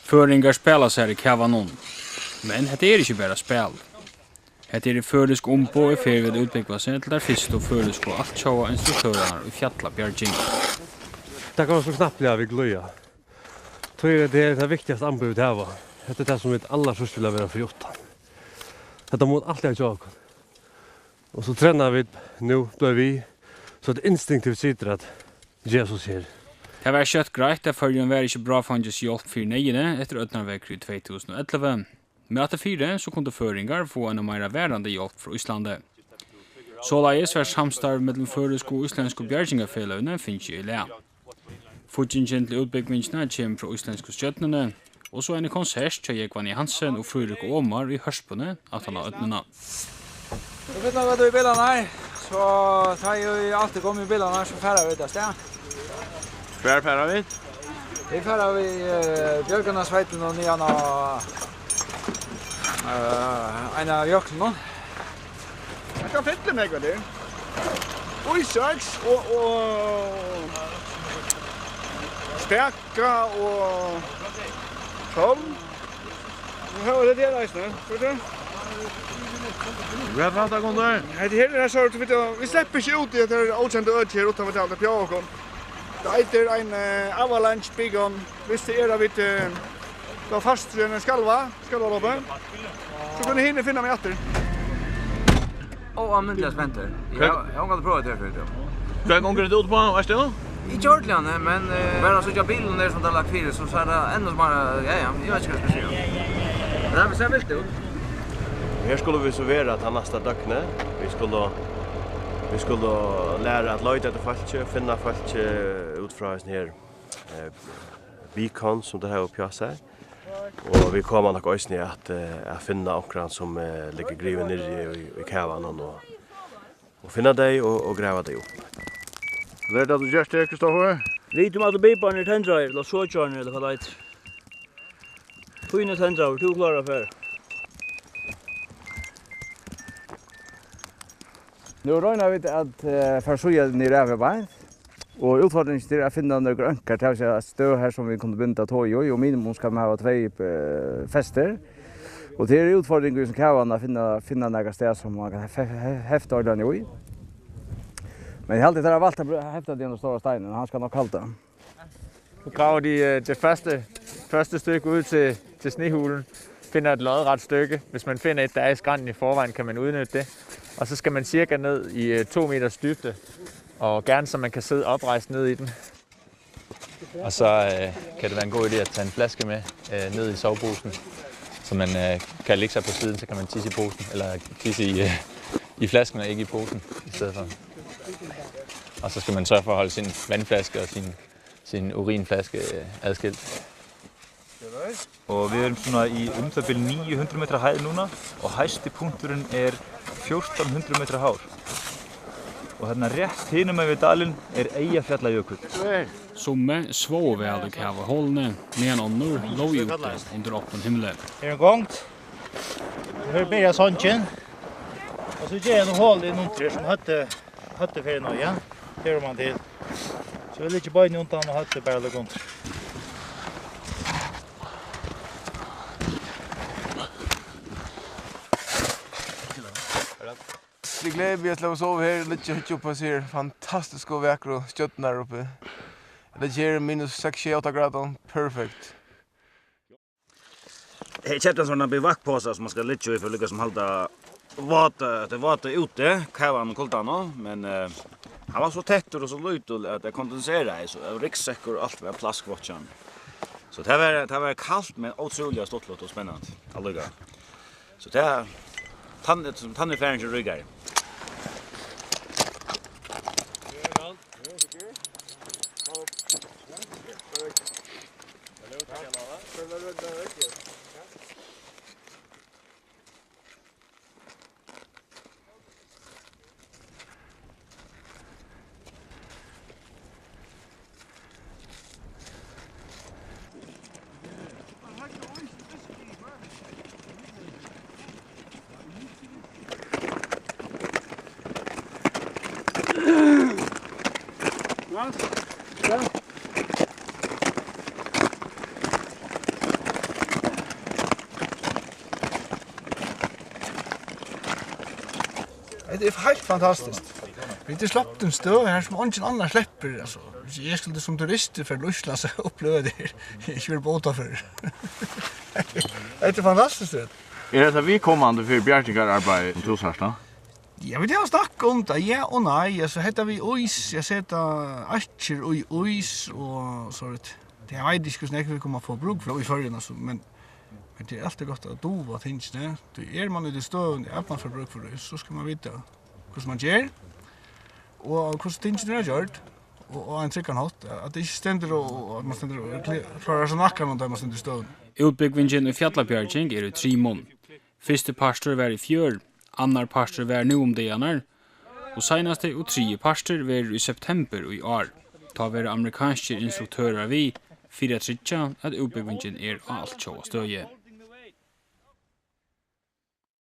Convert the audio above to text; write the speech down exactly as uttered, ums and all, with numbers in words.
Føroyingar spæla sær í kavanum. Men hetta er ikki bara spæl. Hetta eru føroysk umboð í ferð við at útbúgva seg til tær fyrstu føroysku altjóða instruktørarnar í fjallabjarging. Tað kann man so knappliga við glíða. Tí er tað tað viktigasta amboð vit hava. Hetta er tað sum vit allarsíðst vilja vera forútan. Hetta má altíð hjá okkum. Og so trena vit nú, blíva við, so at instinktivt situr at gera so her. Tað var skjótt greitt, at Føroyum var ikki bráðfeingis hjálp fyri neyðini eftir ódnarveðrið í tvey túsund og ellivu. Men afturfyri, so kundu føroyingar fáa eina meira varandi hjálp frá Íslandi. Soleiðis var samstarv millum føroysku og íslendsku bjargingarfeløgini fingið í lag. Fíggingin til útbúgvingina kemur frá íslendsku stjórnini, og so ein konsert hjá Jógvan Hansen og Fríðrik Omar í Hørpuni aftan á ódnina. So fyllir vit í bilarnar, so tá eg altíð komi í bilarnar, so fara vit avstað. Hvar fara vit? Vit fara við, eh, Bjørgunarsveitin og niðan á, eh, ein av jöklunum. Hann kann fylla meg, hvat er? Ísaks og, og Staka og Tom. Nú hava vit tað her eisini, skalt tú sjá. Hvat er tað, Gunnur? Hetta her er so, vit, vit sleppa ikki út í hetta her ókenda økið her uttan vit hava tað bjóða okkum. Tað eitur ein, eh, Avalanche Beacon. Viss tað er at vit, eh, blíva fast í einum skalva, skalvaloppi, so kunnu hinir finna meg aftur. Ó, eg eri ómetaliga spentur. Eg havi, eg havi ongantíð prøvað tað her fyrr, jú. Hvat gongur tað út uppá, veitst tú? Ikki ordiliga, nei, men, eh, bara at síggja bilin her sum tað er lagt fyri, so sær tað enn meira, ja, ja, eg veit ikki hvat eg skal siga. Men tað sær vilt út. Her skulu vit so vera tað næsta døgnið. Vit skulu, vit skulu læra at leita eftir fólki, finna fólki út frá hesum her eh, beacon, sum teir hava uppi á sær. Og vit koma nokk eisini at, eh, at finna onkran, sum, eh, liggur grivin niðri í, í kavanum, og, og finna tey og, og grava tey upp. Hvat er tað, tú gert her, Kristoffer? Vit um at biparnir eru tendraðir, ella sokkjarnir, ella hvat tað eitur. Tín er tendraður, tú ert klárur at fara. Nú royna vit at, eh, fara síðan niður av her beint. Og útfordringin er at finna nøkur ankar, tað vil siga eitt støð her sum vit kunnu binda tog í, og minimum skal man hava tvey, eh, festir. Og tað er útfordringur í hesum kavanum at finna, finna nakað stað sum man kann he-, he-, hefta oljan í. Men eg haldi, tað er valt at br-, hefta tað á stóra steinin, og hann skal nokk halda. Nu graver de, øh, det første, første stykke ud til, til snehulen. Finder et lodret stykke. Hvis man finder et, der er i skrænten i forvejen, kan man udnytte det. Og så skal man cirka ned i, øh, to meters dybde, og gerne så man kan sidde oprejst ned i den. Og så, øh, kan det være en god idé at tage en flaske med, øh, ned i soveposen, så man, øh, kan lægge sig på siden, så kan man tisse i posen, eller tisse i, øh, i flasken og ikke i posen i stedet for. Og så skal man sørge for at holde sin vandflaske og sin, sin urinflaske, øh, adskilt. Og við erum svona í um tað bil níu hundrað metra hæð núna og hæsti punkturin er fjórtan hundrað metra hár. Og þarna rétt hinum megin við dalin er Eyjafjallajökull. Summi svóvu væl í kavaholuni, meðan onnur lógu úti undir opnum himli. Her er gongt. Her byrjar songin. Og so ger eg nú hol inn undir sum høvdið, høvdið fer inn á, ja. Her er man til. So eg liggi beinini undan og høvdið bara liggur undir. Eg gleði meg at sleppa at sova her, liggja og hyggja upp á hesar fantastisku og vakru stjørnurnar uppi. Eg liggi her í minus seks, sjey, átta gradir, perfekt. Eg keypti ein sånn bivakkposa sum man skal liggja í fyri líka sum halda váta, tað váta úti, kavan og kuldan, men, eh, hann var so tettur og so lítil at tað kondenseraði, so ryggsekkur og alt var plaskvátt hjá mær. So tað var, tað var kalt, men ótrúliga stuttligt og spennandi allíkavæl. So tað, tann, tann erfaringin ríkar. Hetta er heilt fantastiskt. Vit eru sloppin støð her, sum eingin annar sleppur, altso. Viss eg skuldi sum turistur fara til Íslands og uppliva hetta her, eg ikki verið bótað fyrr. Hetta er fantastiskt, veit. Er hetta viðkomandi fyri bjargingararbeiðið, sum tú sært tað? Ja, vit hava snakkað um tað, ja og nei. Altso, hetta við ís, at seta askir í ís og so, veit, tað veit eg ikki, hvussu nógv vit koma at fáa brúk fyri í Føroyum, altso, men, men tað er altíð gott at duga tingini. Tí er mann í tí støðuni, at mann fær brúk fyri tí, so skal mann vita, hvussu mann ger, og hvussu tingini verða gjørd, og, og á ein tryggan hátt, at tað ikki stendur og, og at mann stendur og kli-, klárar seg nakran, tá mann stendur í støðuni. Útbúgvingin í fjallabjarging er í trimum. Fyrsti partur var í fjør, annar partur var nú um dagarnar, og seinasti og triði partur verður í septembur í ár. Tá verða amerikanskir instruktørar við fyri at tryggja, at útbúgvingin er á altjóða støði.